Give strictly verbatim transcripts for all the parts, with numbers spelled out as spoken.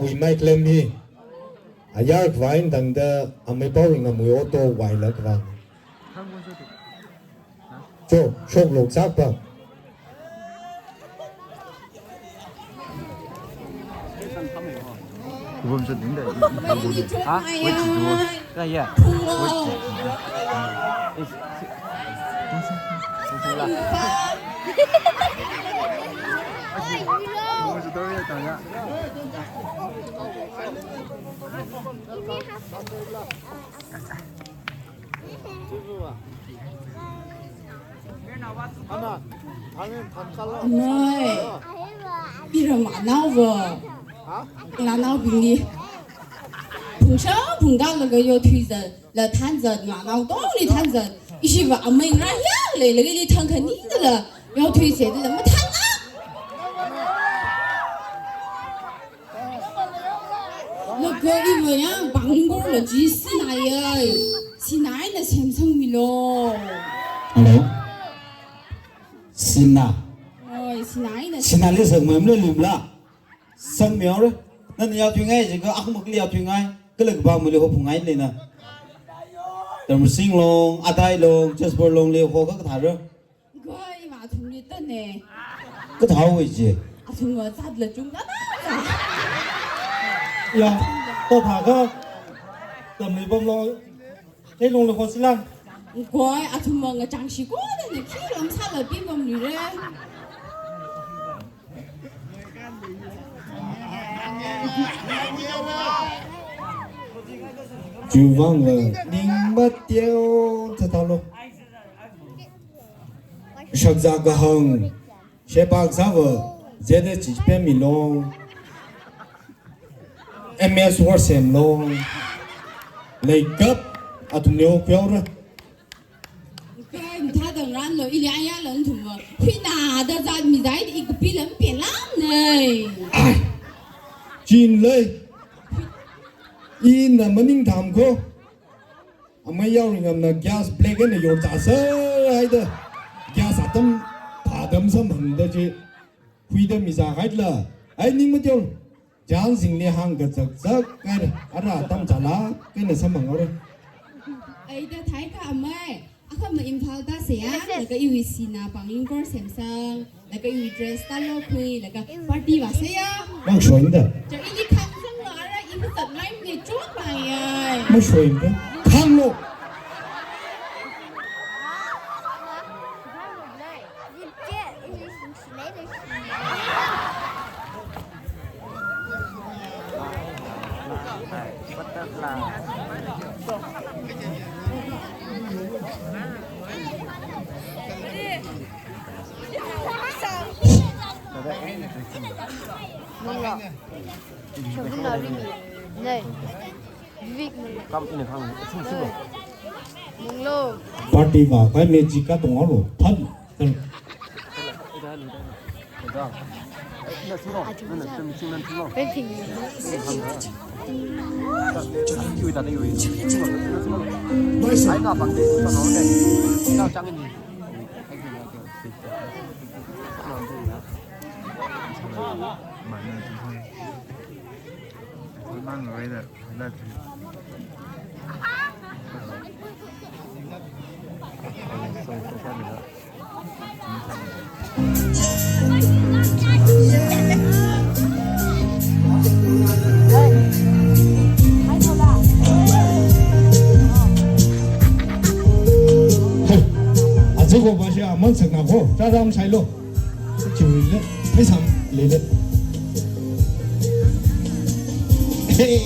Wui mai claim hi. Ayar khavai tangda amei Paoringam wui auto vaila khavai. Cho, shok lok sak pa. Wait, wait, wait. Noi, iram anaova. Lanaobingli. Phungshang phungda laga yothui zat, la thanzat, nganao tongli thanzat. Ishiva amei ngarā ya leilaga ili thang khani dala yothui se dala mathan a. Laga iva yang Pangling Kor la chi sinā ya. Sinā eina semsangmilu. Hello. Sinā. Oi, sinā eina. Sināli sangmamla limla. Sangmihaora. Nana yothuingai jiakha akhama kali yothuingai. Kala kaba mali hophungngai leina. Dharmasing Long, Atai Long, Jasper Long li ho kha kathāra. Koi, ima athumli tane. Kathāwui ji. Athumva zatla chungda na. Ya, to thākha. Tamli pamlo. Ei longli ho silang. Koi, athumva ngachang shiko dana khi lam sāla pimamlire. Chiwuivangva ning mateo thathalo. Shakzā kahāng, sheba kasāva, zede chi pemmilu. M S Word semlu. Leikap, athumli ho khuihaora. Kha mathāda ngarānlu, ili ayarla nathumva. Huina da zat mi zai i kapi lam pelam nei. Ai. Chin lei. Ina maningtham ko. Amei Yaoringamna gas black eina yorchāsai haida. Gas atam phātam samphangda chi. Huida mi zāhaila. Ai ning mateo. Chānsingli hāngkazakzak, kar, ara atam chālak eina samphanghaora. Ai da thai kha amei, akhama Imphal da seya, laga iwui sinā Pangling Kor semsang, laga iwui dress talo khui, laga party vāseya. Mashoinda. Cha ili khangsangla ara i mazatngaimane chotngai ai. Mashoinda. Khanglo. Munglo. Shavuna rimi. Nei. Vivek munglo. Kam ina khang, sum, sum. Munglo. Party va, kai magic katonga lo. Phan. Pen ping. Hey, aja ko ba shi aman sakna ko, ta ram sailo. Chiwuile, pheisam leile. Hey,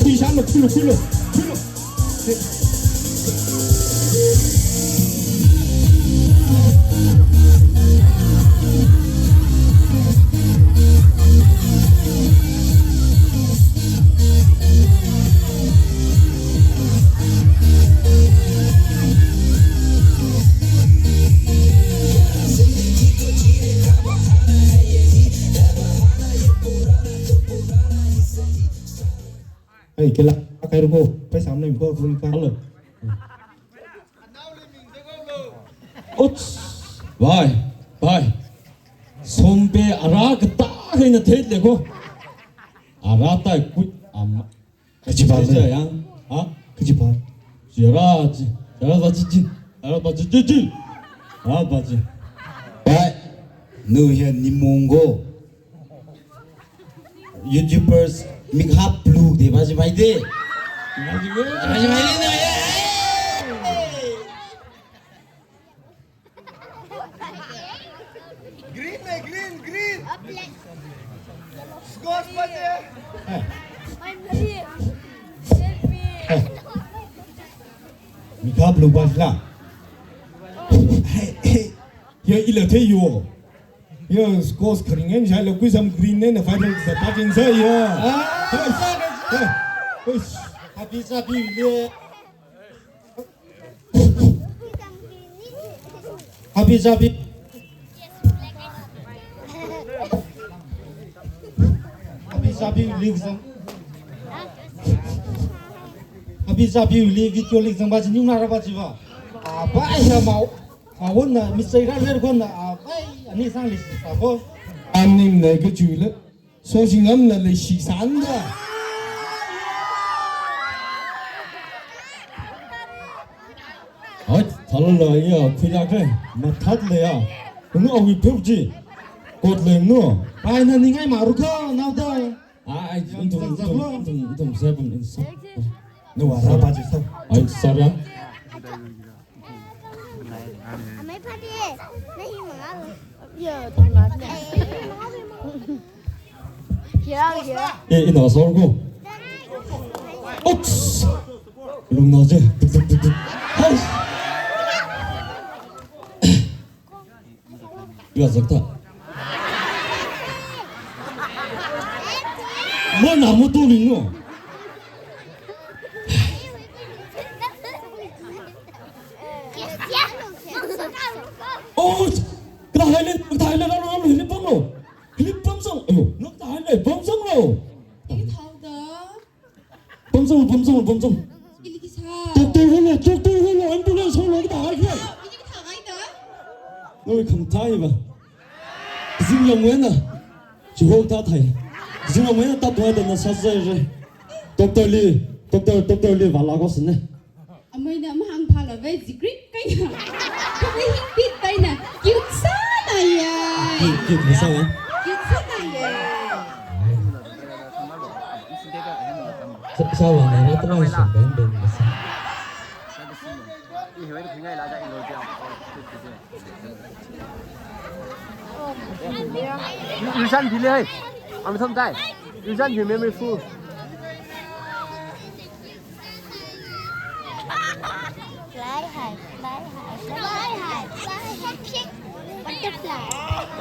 khuisam lo, khuilo, khuilo, khuilo. Hey, kila, akai ruko, pheisam nei ko, run ka. Hello. Uts, bye, bye. Sompe ara kata kaina theile ko. Ara tai kui am. Kachi pal. Kachi yang? Ha? Kachi pal. Jara ji. Jara ba ji ji. Jara ba ji ji ji. Jara ba ji. Bai. Nu ya ni mongo. YouTubers mik hap blue de ba ji bai de. Ba ji bai de. Ba ji bai de. Green ne, green, green. Squash bate. Mik hap blue ba la. Hey, hey. Ya ila the yo. Ya squash kharing en jai la kui sam green ne na fiber sa pa jin sa ya. Ah. Hey, hey, hey. Happy, happy, yeah. Happy Zabi. Happy Zabi league zang. Happy Zabi league video league zang ba jin yung nara ba jiva. Ah, ba ya mau. Awon na, Mister Iran ler kon na, ah, ba, ani sang li sa ko. Aning na ke ju le. So jing am na le shi san da. Ai, thala la ya, phuila ke, mathat le ya. Unu awi phup ji. Kot le nu. Pai na ningai maru ka, nau da. Ai, untung, untung, untung, untung, seven, in sa. Nu wa ra ba ji sa. Ai, sa ya. Amai phate, nahi mangalo. Ya, tuna. Kira, kira. Eh, ina sor ko. Oops. Lung na je. Tuk, tuk, tuk, tuk. Hai. Ya, zakta. Mana mutu lingo. Oh, kena hai le, kena hai le, lalu, lalu, hili pam lo. Hili pam sang, ayo, nak ta hai le, pam sang lo. Ini tahu dah. Pam sang, pam sang, pam sang. Ini kisah. Doctor ho lo, doctor ho lo, ambulance ho lo, kena hai le. Ini kita hai dah. Lo, kam thai ba. Zing yang wena. Jihok ta thai. Zing yang wena ta tuai da na sa zai re. Doctor li, doctor, doctor li wala ko sene. Amei na mahang phala ve zikrik kaya. Kami hingpit tai na. Cute sana ya. Cute, cute na sa ya. Cute sana ya. Sa, sa wa na na tama sa ben ben na sa. Yushan bile hai. Am thom tai. Yushan hi memory full. Fly high, fly high, fly high, fly high, butterfly.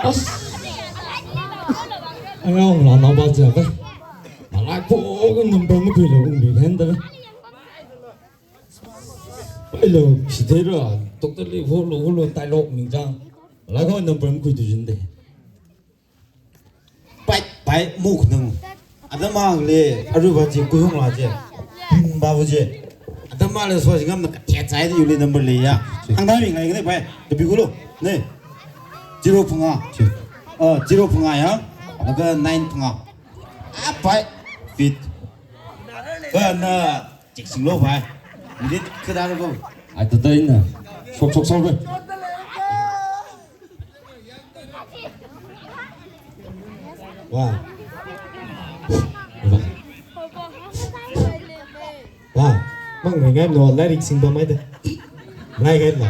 As. Ang ang la na ba ja ba. Malai ko ko number mo ko lo ung bi hen da. Hello, sithera, doctor li holo holo tai lok ning jang. Malai ko number mo ko tu jin de. Pai, pai, muk nang. Adama le, aruba je, kuyong la je. Bing ba bu je. Adama le so jingam na katia chai de yuli number le ya. Ang dami ngai ne pai. Tabi kulo. Ne. Zero phanga. Ah, zero phanga ya. Laga nine phanga. Ah, pai. Fit. Ka na chik sing lo pai. Minute kada lo. Ai ta ta ina. Sok sok sok. Wah. Wah. Mang ngai ngai no lairik sing ba mai da. Ngai ngai la.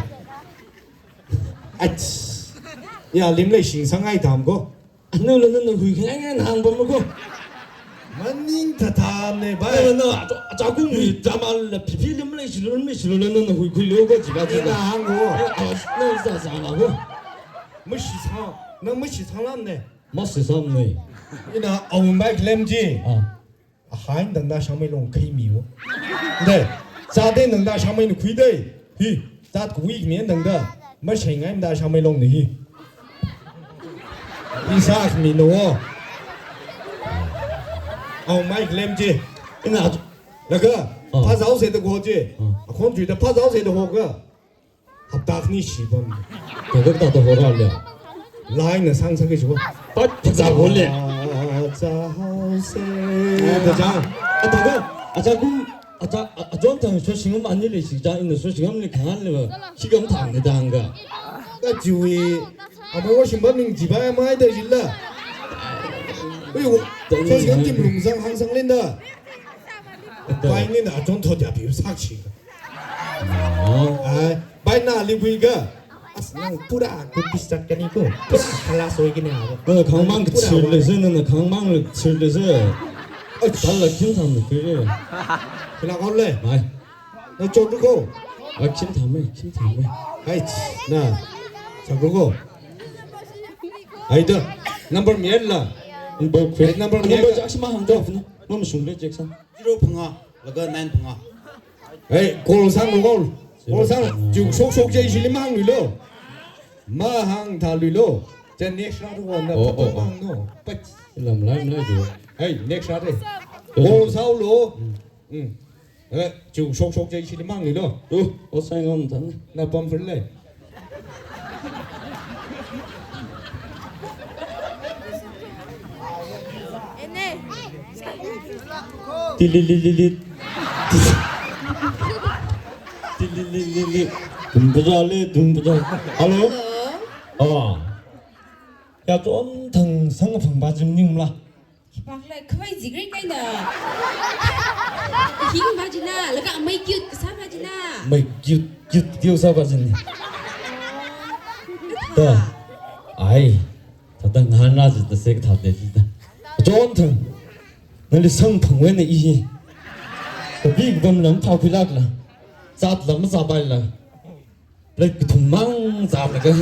Ach. Ya lim lei sing sangai tam ko. Anu la nana hui khangai ngai hang ba ma ko. Maning thatha ne bai. Na na acha kum hui tama la pipi lim lei shilu lim lei shilu la nana hui khui lo ko jiga jiga. Ina hang ko. Na za za la ko. Mashi sa. Na mashi sa lam ne. Masi sam nui. Ina awun bai khalem ji. Ah. Ahain dangda shamai long khai miwo. De. Zade dangda shamai nu khui de. Hi. Zat kuwi mi dangda. Mashai ngai da shamai long ni hi. Isa mi no. Awun bai khalem ji. Ina. Laga. Ah. Phazao se de go ji. Ah. Akhon ju de phazao se de ho ga. Hapta khani shi bam. Kagak ta to hora le. Lai na sang sang ke shi bo. Pat phazao ho le. Ah, Sāhaose. Eh, da chang. Ata ga, acha kum, acha, a, achon thang so shingam ani leishi chang, ina so shingamli khanli ba. Shingam thang ni dang ga. Ka chiwui, amai wa shimba ming chiba ya mai da jila. Ui, wa, so shingam tim lungsang hangsang linda. Bai nina achon thot ya pi sakshi. Oh. Ai, bai nali bui ga. As nang pura kupis tat kani ko. Pura kala soi kini abo. Nana khangmang kachir le se, nana khangmang le kachir le se. Ai, tala khin tham le kiri. Kila kau le. Mai. Na chok ko. Ai, khin tham me, khin tham me. Hai, na. Chok ko. Ai da. Number mi la. Number kwe. Number mi. Number jak sima hang do. Mam sung le Jackson. Zero phangā, laga nine phangā. Hey, call sang lo, call. Call sang, juk sok sok je shili mang lo. Ma hang tha lo. Je next round ko na. Oh, oh, oh. Mang no. Pat. Lam lai, lam lai jo. Hey, next round eh. Call sang lo. Mm. Eh, juk sok sok je shili mang lo. Oh, oh, sang on tan. Na pam fir le. Tilililili. Tilililili. Tum baja le, tum baja. Hello? Hello? Oh. Ya, chon thang sang phang ba jim ning la. Khipākhala khavai zikri kaina. Hing ba jina, laga mai cute kasā ba jina. Mai cute, cute, cute sā ba jina. Ta. Ai. Tata ngahānra jita sek thate jita. Chon thang. Nali sang phang wena i hi. Kapi kabam lam phā khuilak la. Zat lam zat bai la. Plate kathum mang zālaga.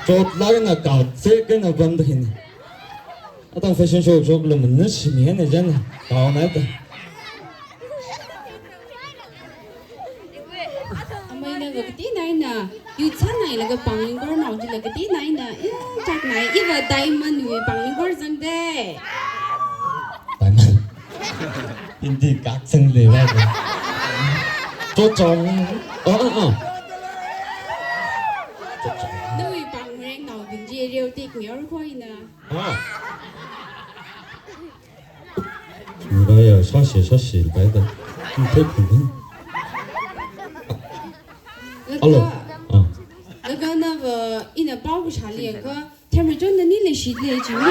Chot lagana kau, se kana bam da hin. Atang fashion show show lo mun na shimi hena jan. Kau na ta. Amai na ga kati nai na. Yu chan nai laga pangling bor nau ji laga kati nai na. Eh, chak nai. Iva diamond wi pangling bor zang de. Diamond. Hindi kak sang le wa. Chot chong. Ah, ah, ah. Nawui pang mreng nao binji reo tik mi or koi na. Ah. Mura ya, sashi, sashi, bai da. Take it. Hello. Ah. Laga na va ina pao ku shali ka. Themri chon nani leishi leishi. Ah.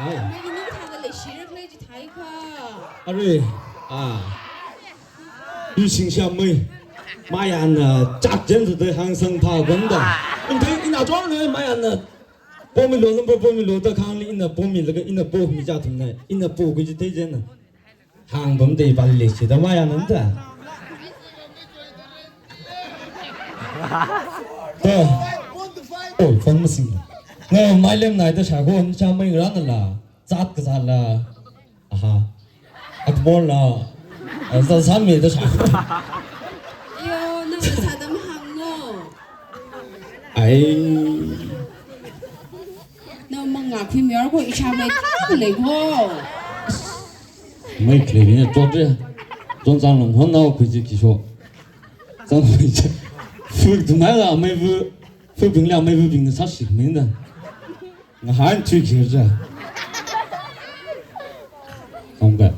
Ai. Mai ni thāda leishi rak leishi thai kha. Are, ah. Yu sing sha mai. Mai an, ah, chak jen tu de hang sang pha ganda. In de ina chon ne mai an, ah, pomi lo number pomi lo ta khang li ina pomi laga ina pomi ja thum nai. Ina po ku ji te jen na. Hāng bam dei pali leishi da mai anam ta. Ta. Oh, phone masing. Nga mai lem nai ta sha ko, ni cha mai ngra na la. Zat ka zat la. Aha. Ak mol la. Sa sa mi ta sha. Yo, na sa da ma hāng no. Ai. Na manga khui mi ar ko isha mai ta le ko. Mai khle ni to de. Zong zang long hon nao khui ji ki sho. Zang khui ji. Fu tu mai la mai bu. Fu bing la mai bu bing sa shi mai da. Nga han chui ki ja. Kong ga.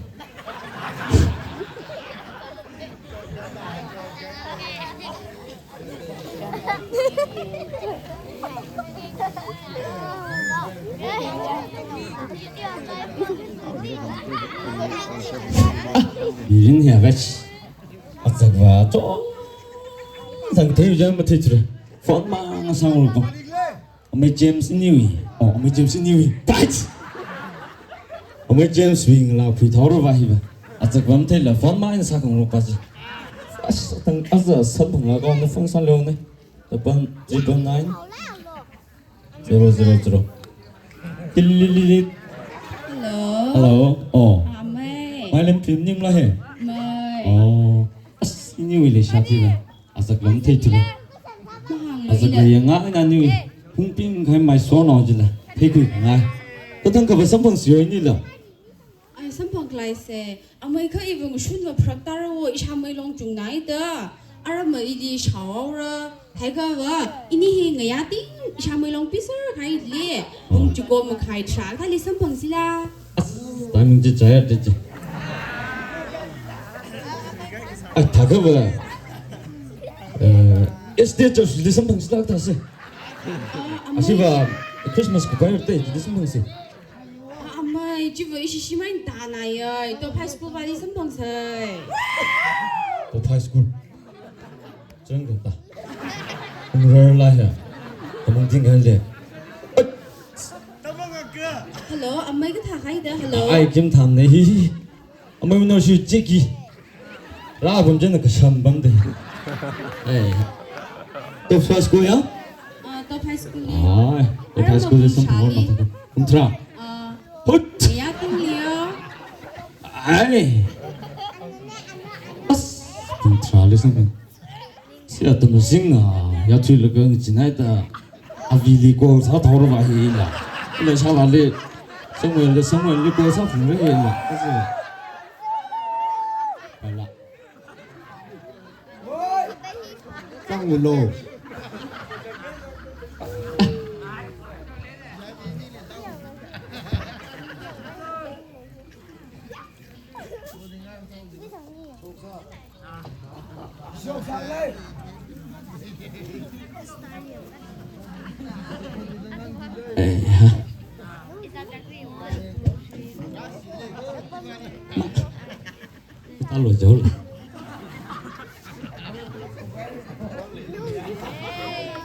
Mirin ya vach. Atsakva chong. Sang thei jam ma thei chre. Phone ma nga sang lo ko. Amei James iniwi. Oh, Amei James iniwi. Right. Amei James wing la pui thor va hi va. Atsakva mathei la phone ma in sa kong lo pa ji. As tang as a sab nga ko na phone sa lo ne. Tapan triple nine zero zero zero. Tililili. Hello. Hello. Oh. Amei. Mai lem phim ning la he. Mai. Oh. As iniwi le sha ti la. Asak lam thei tu. Mahang lo Asak ina. La yang ngai na ni. Hung ping khai mai so no jila. Thei kui ngai. Tatang ka ba samphang sio ni la. Ai samphang klai se. Amei kha i vang shun va phrak ta ro isha mai long chung nai ta. Aramma ili shaohaora, theiakha va, ini hi ngayā ting, ishāmeilong pisar khaili, pung chiko makhai tharā kathāli samphangsi la. As, timing chi chaya de chi. Ai, thākha va, eh, estate church li samphangsi la thāsi. Ah, amei. Asiva, Christmas kapai te, li samphangsi. Amei, chiva ishi shimān tānaya, Top High School vāli samphangsei. Top High School. Chang kata. Umrar la ya. Tamang ting kan le. Hello, amei kathā khaida, hello. Ai, kim tham ne hi. Amei no shi chiki. Ra bam jana kasham bam de. Eh. Top High School ya? Ah, Top High School li. Ai, Top High School li samphang ma ta. Kum tharā. Ah. Hut. Ya ting liyo. Ai. As, kum tharāli samphang. Sia Tamaisingna, ya thuilaga ngachinaida, avili call sāthaora va hila. Ila shavāli, Samuel li, Samuel li call sāphungra hila. Kasi. Hala. Kang ulo. Eh, ha. Alo, jol.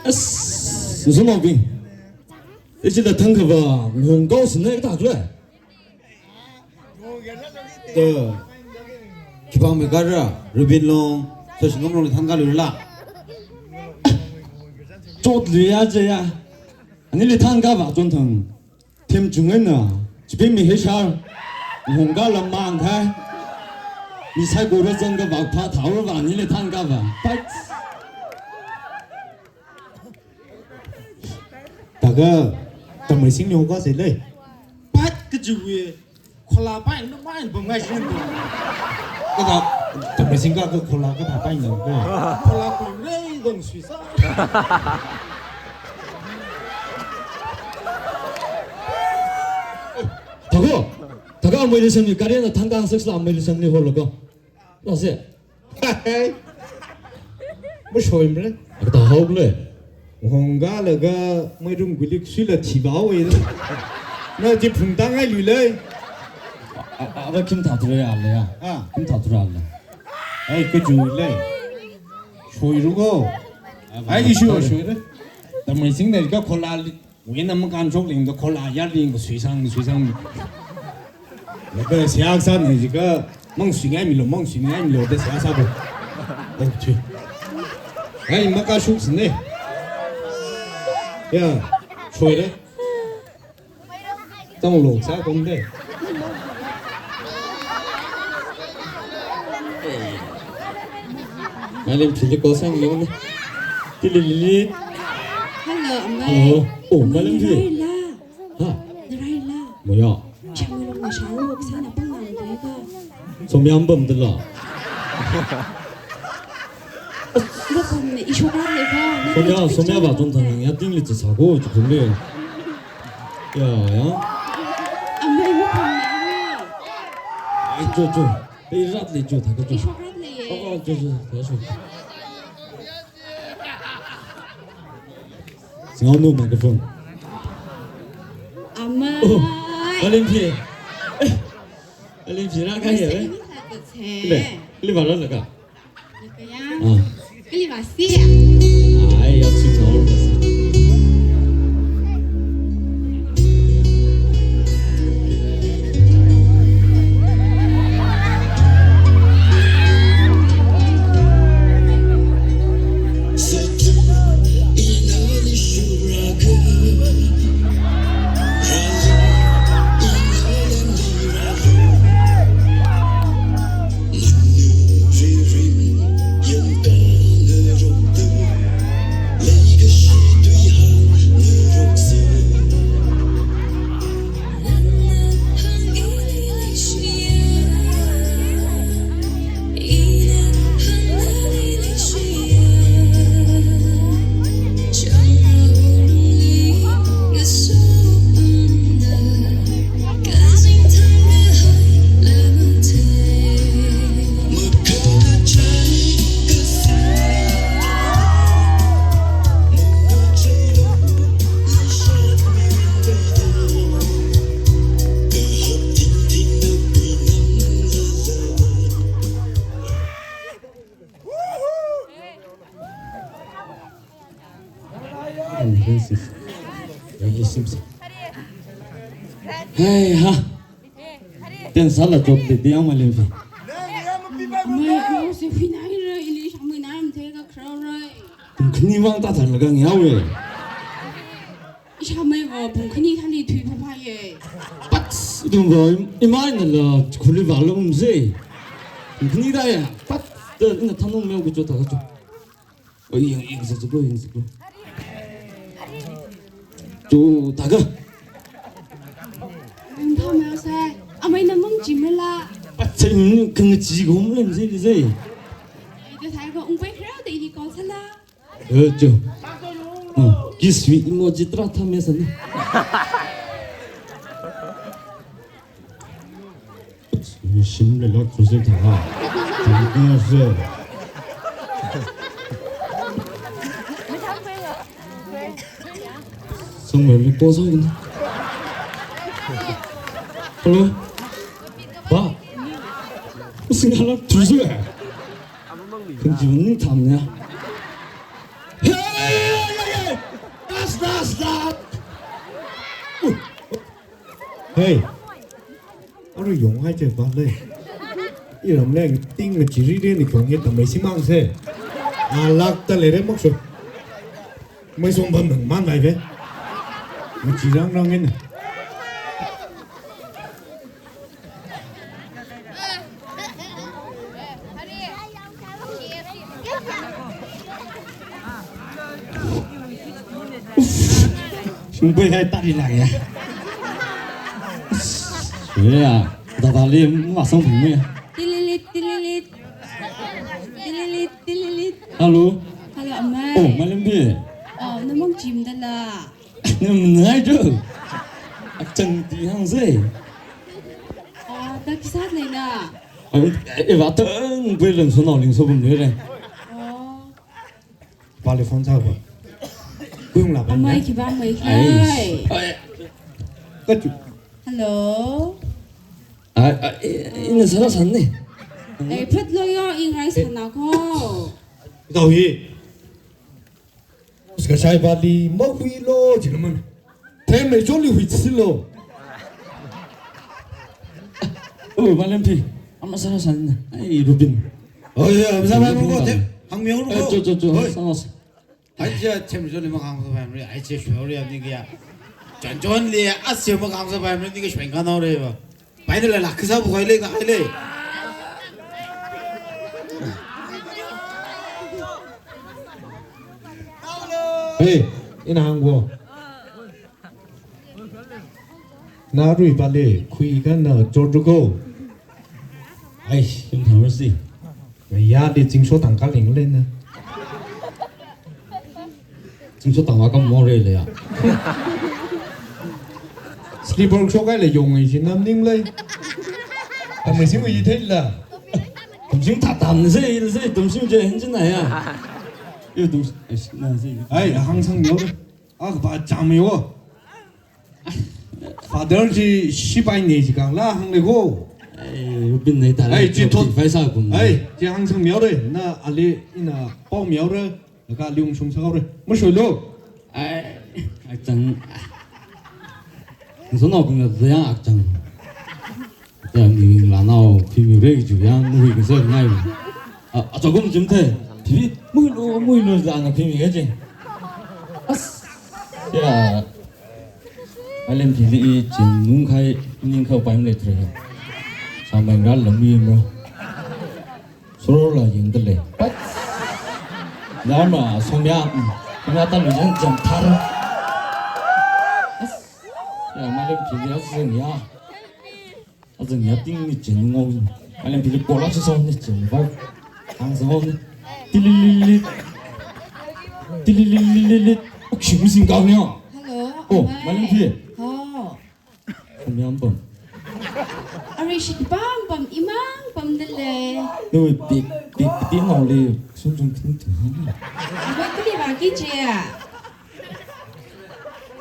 As, susumabing. Ichi da thang kava, ngong kau sinai ta kle. Te, khipāng mi kara, Rubin Long, so singam long li thang ka lula. Chot liya je ya. Ani li thang ka va chon thang. Them chung na, chipe mi he shar. Hong ka lam mang thai. Mi sai go ra zang ka va pha thao ra va ani li thang ka va. Pat. Thākha, Tamaisingli hong ka se lei. Pat kajiwui, khola pai na mai bam ngai shin. Kathā, Tamaising ka ka khola kathā pai na ko. Khola ko lei dong sui sā. Thākha, thākha amei li sangli, kari na thang kang sāsila amei li sangli holo ko. Nase. Hai. Mashoimre. Ata hauk le. Hong ka laga mai rum gulik sui la thiba wei le. Na ji phung tang ai lui le. A, a, a, kim thā tura ya le ya. Ah. Kim thā tura le. Ai, kajiwui le. Shoi ru ko. Ai, ishi shoi re. Tamaisingna ka khola li. Wena makan chok ling da khola ya ling da sui sang, sui sang. Laga siak sa ne jika mang sui ngai milo, mang sui ngai milo da siak sa bo. Oh, chi. Ai, maka shuk sine. Ya, shoi re. Tong lo sa kong de. Malim chili ko sang lo ne. Tili lili. Hello, amei. Hello. Oh, malim chili. Naraila. Ha? Naraila. Moya. Chang lo na sharo, sa na pang na de ka. Somyam bam de la. Lo pang ne, isho ka le ka. Somya, somya ba tong thang ya ting li chi sa ko, chi kum le. Ya, ya. Amei mo pang ne. Ai, jo, jo. Pei rat le jo, thākha jo. Isho rat le ye. Oh, oh, jo, jo, jo, jo. Singao nu microphone. Amei. Oh, Malim phi. Eh, Malim phi ra ka ye. Kile, kile ba ra la ka. Kaya. Ah. Kali masi ya. Ai, ya, sui thaor masi. Ai, simsa. Hai ha. Ten sala chop de dia Malempi. Amei, amei se huinaira, ili shamui naram theka khraurai. Pung khani vang ta tharlaga ngawe. Ishamei va pung khani thani thui phapha ye. Pat, itum va im-, imaina la khuli va lum se. Pung khani da ya. Pat, da ina thanung meo kucho ta kucho. Oi, yang, yang, satu, dua, yang, satu. Chu, taga. Ang thao meo sai. Amei na mong chimela. Pachai, kang chi gom lem se, se. Ai, da sai ko ung pai khrau de ini kau sala. Eh, chu. Hmm, kiss me emoji tra tha me sana. Shim le lot project ha. Thank you, sir. Song me ko song. Hello. Ba. Sing hello to you. Kan jiwani tham ya. Hey, hey, hey, hey. Das, das, das. Hey. Arui yong hai che ba lei. Iram leng ting ma chiri de ni khong ye tamai simang se. A lak ta le re mok so. Mai som bam nang man vai ve. Ma chirang rang in. Sungpui hai tari lagi ya. Ya, tata li masang pung ya. Tililit, tililit. Tililit, tililit. Hello. Hello, amei. Oh, Malempi. Oh, na mong chim dala. Ngai jo. Akchang ti hang se. Ah, ta kisat nei na. Ai, e, va tang pui len so nao ling so bum le. Oh. Pale phone sa ba. Kung la ba. Amei ki ba mei. Ai. Hai. Ai. Ka chu. Hello. Ai, ai, ina sara san ne. Ai, phat lo yo, ing rai san na ko. Tau hi. Ska shai ba li, ma hui lo, jinaman. Then me joli hui si lo. Oh, Malempi. Ama sara san. Ai, Rubin. Oh, ya, ama sara mo ko, te. Hang miang lo ko. Eh, cho, cho, cho. Oi. Sama sa. Ai, je, them joli ma kang sa ba, ai, je, shwe ori, ani kya. Jan jon li, as je ma kang sa ba, ani kya, shwe kang ori ba. Pai na la, la, kasa bu kai le, na kai le. Hey, ina hang wo. Na rui ba le, khui ka na jor du ko. Ai, sim thang si. Ya de jing so tang ka ling le na. Jing so tang wa ka mo re le ya. Slipper so kai le yong ai si nam ning le. Tam sim yi thei la. Tum sim ta tam se, se tum sim je hin jin na ya. Yo tum, ai, na se. Ai, hang sang yo. A ba chang me wo. Father ji sipai ne ji kang la hang le ko. Ai, Rubin ne ta le. Ai, ji thot. Fai sa kum. Ai, ji hang sang miao le. Na ali ina pao miao le. Na ka liung sung sa le. Mo shoi lo. Ai, ai chang. Nso no kum ya yang ak chang. Ya, mi la nao, phi mi re ju ya, mu hi kasa ngai. A, a, chagum jim the. Phi, mu lo, mu lo za na phi mi ga je. As. Ya. Malempi li i jin nung khai, ning khau pai mle tre. Sa mai ngal la mi mo. Soro la yin de le. Pat. Ya ma, som ya. Som ya ta lu jan jam thar. As. Ya, Malempi li a sing ya. Azang ya ting ni chen ngau. Malempi li pola chi song ni chen ba. Ang song ni. Tililili. Tililili. Uk shim sing kau ni. Hello. Oh, Malempi. Oh. Kami am pam. Ari shi pam pam imang pam dele. Nui tik tik tik ngau li. Sum sum ting ting. Abang tu di bagi je ya.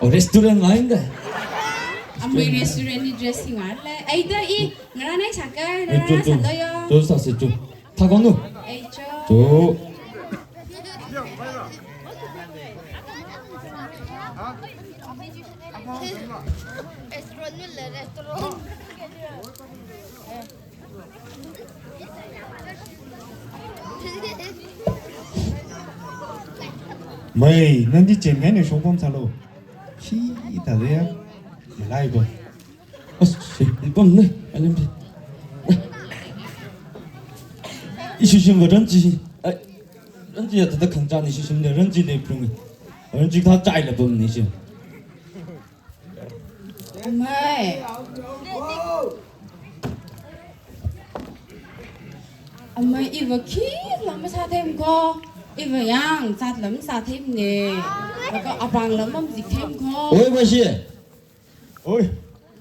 Oh, restaurant lain dah. Amei restaurant ni dressing ar le. Ai da i, ngarana i sakai, eh, ngarana chu, chu. Salo yo. Chu sa se chu. Tha kong nu. Ai chu. Chu. Restaurant le restaurant. Mai, nandi chen ngai ne shong pam salo. Shi ta de ya. Lai bo. As, si, pam ne, alim bi. Ishi shim ba ranji. Ai, ranji ya tada khang cha ni shi shim ne, ranji le prung. Ranji kha chai la pam ni shi. Amei. Amei, iva khi lam masāthei ko. Iva yang zat lam sāthei ne. Laga apāng lam mazik thei ko. Oi, bashi. Oi,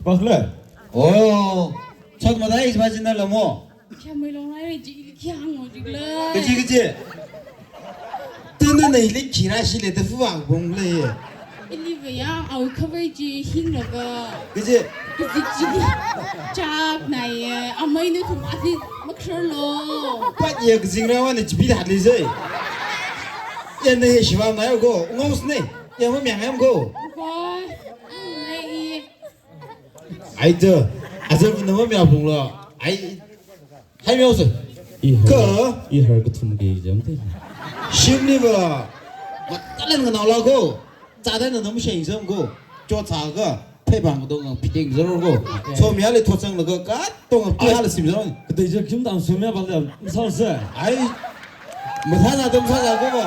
bakle. Oh, chak madai is bajina lamo. Shamei long lai ji, ili khi hāngo jikla. Kaji, kaji. Tena na ili khi rāshi le, tafu ang bong le. Ili va ya, au khavai ji hing laga. Kaji. Kaji ji. Chak nai ye, amei nu thum ati makhar lo. Pat ye kazing rawa ne jibi da li zai. Ye ne he shiva mai ko, ngos ne. Ye ma myang yam ko. Bye. Nai i. Ai, to, azar pun nama mya pung lo. Ai, hai mya usa. I har, ka? I har kathum ki jam te. Shim ni ba. Matalan ka nau la ko. Zada na nam sheng sam ko. Cho cha ka. Phei bang dong ang piting zero ko. So mya le thot sang la ka. Ka dong ang pi ha la sim zero. Ka dei je kim dam so mya ba le. Sa se. Ai. Matha na dam sa sa ko ba.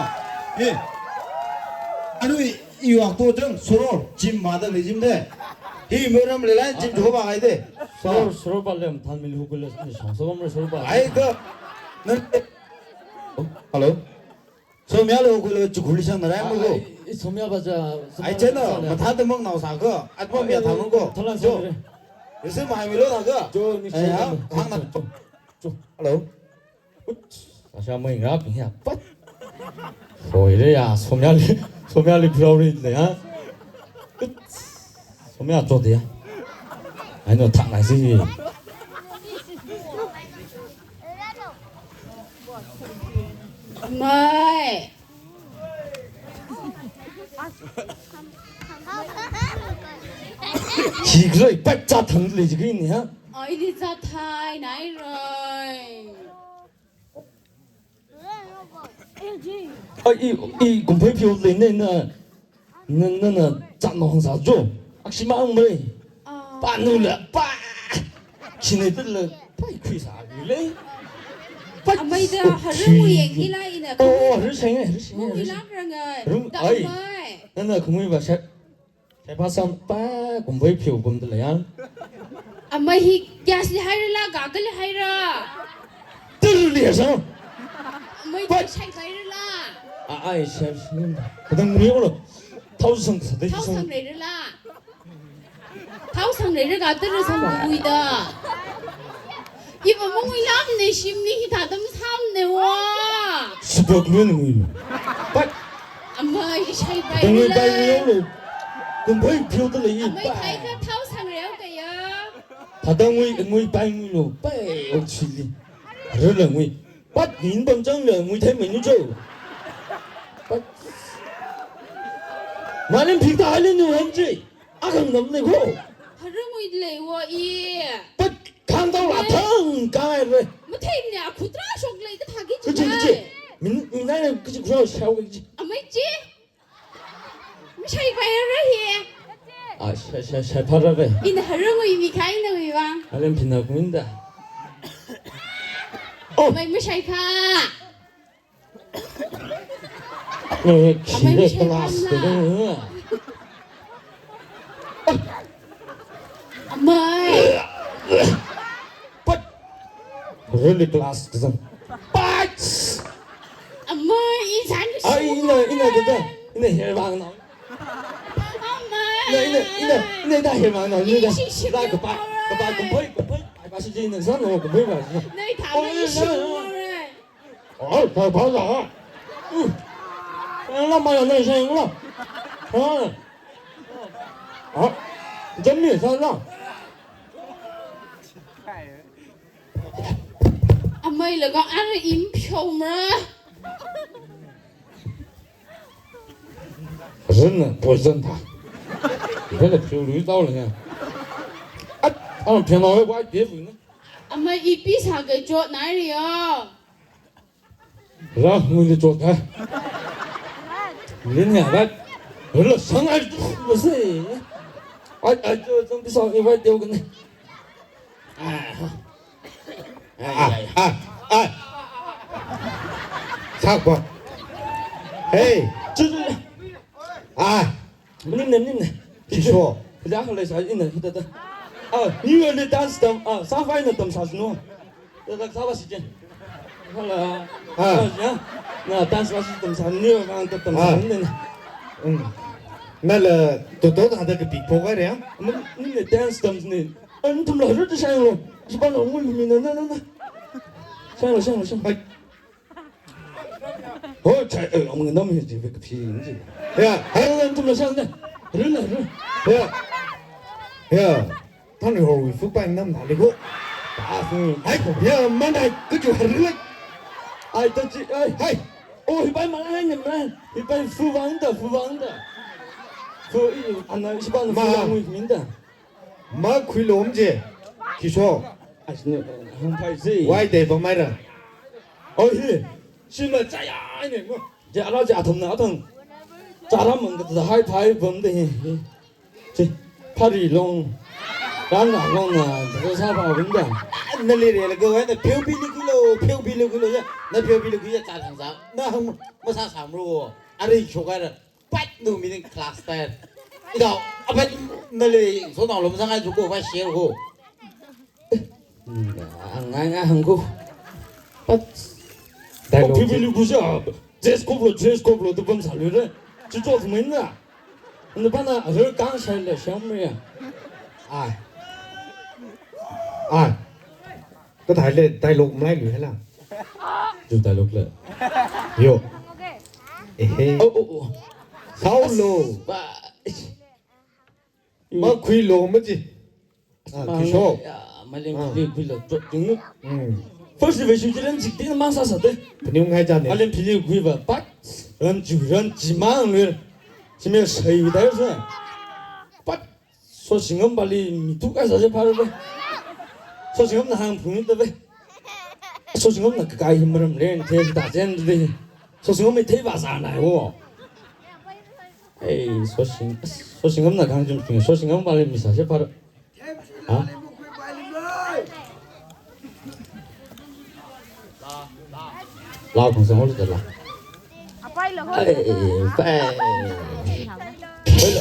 Ye. Anu i. Iwak to jang, soror, gym mada le gym de. Hi meram le lai, gym jo ba ngai de. Soror, soror ba lem, than mil hukul le, ni shong, soror ba, soror ba. Ai ka, nan, oh, hello. Somya le hukul le, chukul shang na rai mo ko. Ai, ai, somya ba ja, ai, somya chena, ba ja. Matha de mong nau sa ko, at mong ya tha mong ko. Tholan jo. Sa re. Ese mai milo tha ko. Jo, ni ai, shong ha, na. Hang na. Jo, jo. Hello. Ut, asha mai ngap ni ya, pat. Hoi re ya, somya li, somya li pura re le ya. Ut, somya chot ya. Ai no thak nai si. Mai. Chi groi, pat cha thang le chi groi ni ha. Ai, ili cha thai nai roi. Ai, i, i, kumphei phiu le ne na, na, na, na, zat no hong sa jo. Akshi ma ang mai. Ah. Pa nu le, pa. Chine te le, pa i khui sa le. Pa. Amei da, harung mu yeng hi la ina. Oh, harung seng, harung seng, harung seng. Mu hi la rang ai. Harung, ai. Mai. Na, na, kumui ba sha. Shaiphā sam pa kumphei phiu kum tala yang. Amei hi gas li haira la, gaga li haira. Tulu li sa. Amei pa shaiphā ra la. A, ai, shai, shai. Kadang mui lo. Thao sang sa, thao sang. Thao sang ra la. Thao sang ra la, ga tulu sang mui da. Iva mongwui lam ne shim ni hithāda masāmane wa. Sibok lun ngui. Pat. Amei shaiphā ra la. Dangui pai ni yong lo. Kumphei phiu tala i. Amei pa. Thai ka thao sang reo ka ya. Thāda ngui, ngui pai ngui lo. Pai ong chili. Rela ngui. Pat nin bam chang le ngui thai mai nu jo. Pat. Malim phik ta hali nu han ji. Akang nam le ko. Harung ui le wa i. Pat kang tau la thang kai re. Mathei ne a khutra shok le ta thagi chi. Kaji, kaji. Min, min nai ne kaji khura shao kaji. Amei chi. Mashaiphā ra hi. A, shai, shai, shaiphā ra ve. Ina harung ui mi khai na ui wa. Alem phina kuinda. Oh. Amei mashaiphā. Eh, amei khire mashaiphā class na. Te. Amei. Pat. Really class te zang. Pat. Amei, i zan. Ai, ina, ina, ina, ina, hair bang na. Amei. Ina, ina, ina, ina, ina, hair bang na. Ina, ina. Ishi shi la, kapa, kapa, kumphei, kumphei. Ai, ba shi ina, zan, no, kumphei ba. Nai thā, oh, ishi ina. Kumphei. Ai, phā, phā la. Mm. Ai, la ma ya na sheng la. Ha. Ha. Jam ni sa la. Amei laga ara im phyom ra. Rin na poison ta. Phela phiu lui tao le ya. At, ang phiu na wai de bu na. Ama ipi sākachot nai ri yo. Ra ngui de chot ha. Lin ya rat. Lo sang ai bu se. Ai, ai, jo, jong pi sa i wai de bu ne. Ah. Ah, ah, ah. Sakwa. Hey. Chu, chu, chu. Ah. Maning ne, maning ne. Kisho. Kala kala sa ina, ta, ta. Ah, ni le dance tam, ah, sa fai na tam sa sino. Ta, ta, sa ba si chen. Kala. Ah. Ah, ya. Na dance ba si tam sa ni, ba tam sa ni. Hmm. Na le, to, to, ta, ta, ke pi po ka re, ah? Maning ne dance tam ni. An tum la ru ta shang lo. Shi ba lo mu mi na na na na. Shang lo, shang lo, shang lo. Hai. Ho chai, eh, ang nam hi ji ve ka phi ni ji. Ya, hai an tum la shang na. Ru na ru. Ya. Ya. Tan ho wi fu pa nam na le go. Ta fu. Hai, ya, man hai, ku ju har le. Ai ta ji, ai. Hai. Oh, hi pai ma ai ne ma. Hi pai fu wang da, fu wang da. Fu i, ana shi ba na fu wang wi min da. Makhuilo maje, Kisho. Asne, hangphai si. Wai de pamai ra. Oh, hi. Shima chaya ne mo. Je ala je athum na athum. Chara mang ka hai phai bam de hi. Chi. Phari long. Rang na long na, je sa ba bam da. Na le re le go, na phiu pi le kulo, phiu pi le kulo ya. Na phiu pi le kuya cha thang sa. Na hang ma sa sam ro. Ari shoka ra. Pat nu mi ning class ten. Ida, apat nali so nang lom sang ai juko ba share ho. Hmm, ngai ngai hang ko. Pat. Dialogue. Oh, people lu kuja. Dress code lo, dress code lo, tu pam sa lu re. Chu chu min na. Ni pa na, her kang share le sham ya. Ai. Ai. Ka thai le dialogue mai lu hela. Ju dialogue le. Yo. Ehe. Oh, oh, oh. Sao lo. Ba. Makhuilo maji. Ah, Kisho. Ya, malem phili khuilo. Hmm. First division jiran jik tin mang sa sa te. Panyung hai jane. Malem phili khui ba. Pat. Ran ju ran ji mang le. Sime sai da sa. Pat. Sosingam bali mi tu kai sa je phar be. Sosingam na hang phung ta be. Sosingam na kai him ram len the ta jen be. Sosingam mi the ba sa na wo. Ei, sosing, sosingam na kang jum sing, sosingam bali mi sa je phar. Ha? Lao kong sang hol jala. Apai lo hol. Ai, pai. Hol.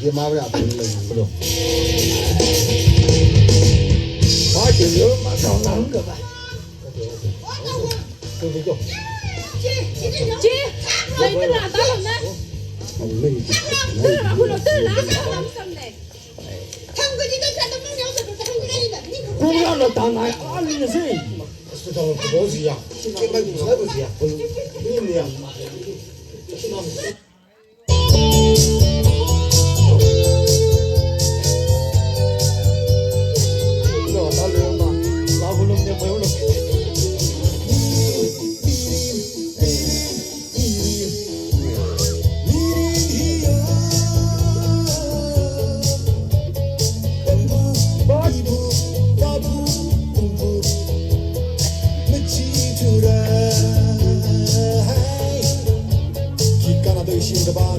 Ye ma ya pun lo. Hol. Ba ke yo ma tong nang ka ba. Ko ko ko. Chi, lai ta la ta lo na. Ai, lai. Tu la hol tu la ta lo sam le. Kung ya na ta nai, a li na si.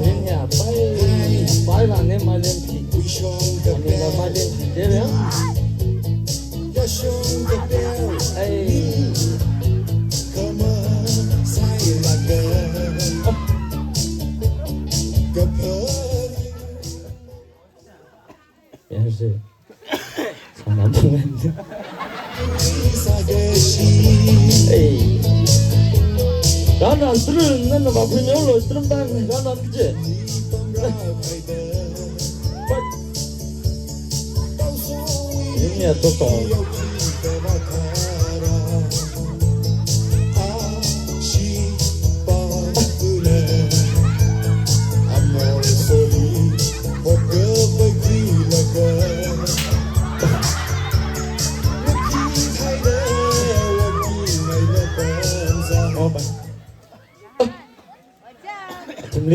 Rin ya, pai, pai la ne malem phi. Ani la malem phi de ya. Ai. Ya, si. Sana tungan. Ei. Rana, srun, nana ba kun yolo, srun bang, rana kije. Ini ya, toto.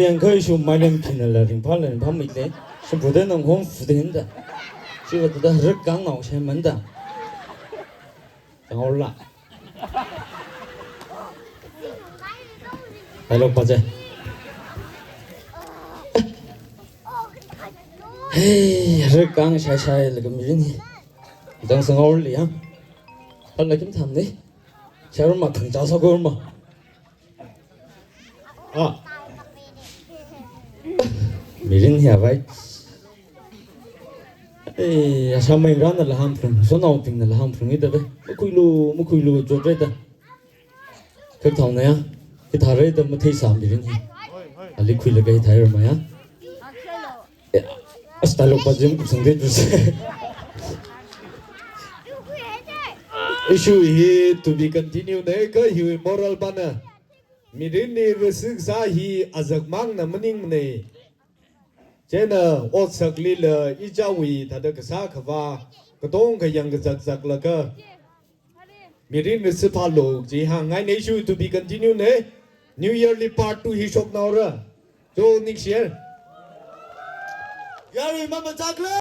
Yang kha ishu mailem khinala ringphāla ringphāmeile. Shimbu da nang hong fude hinda. Chiva da rikang nao shemanda. Tangol la. Hello, paje. Hey, rikang shai shai laga mirin hi. Dang sangol li ya. Pala kim tham ni. Shar ma thang cha sa gor ma. Ah. Mirin hiya vai. Eh, asha mai rana la ham phung, so nao ping na la ham phung ida be. Makhuilu, makhuilu, jodre da. Kak thao na ya. Hithāre da mathei sa mirin hi. Ali khuilaga hithāre ma ya. Eh, as talo pa jim kusang de jus. Issue hi to be continue ne ka hi moral bana. Mirin ni risik sa hi azak mang na maning ne. Chena otsak lila ichawui thada kasā khavā, katong kayang kazak zak laga. Mirin risik phalo, ji hāngngai ne issue to be continue ne. New Year li part two hi shok naora. So next year. Yari mama chakle.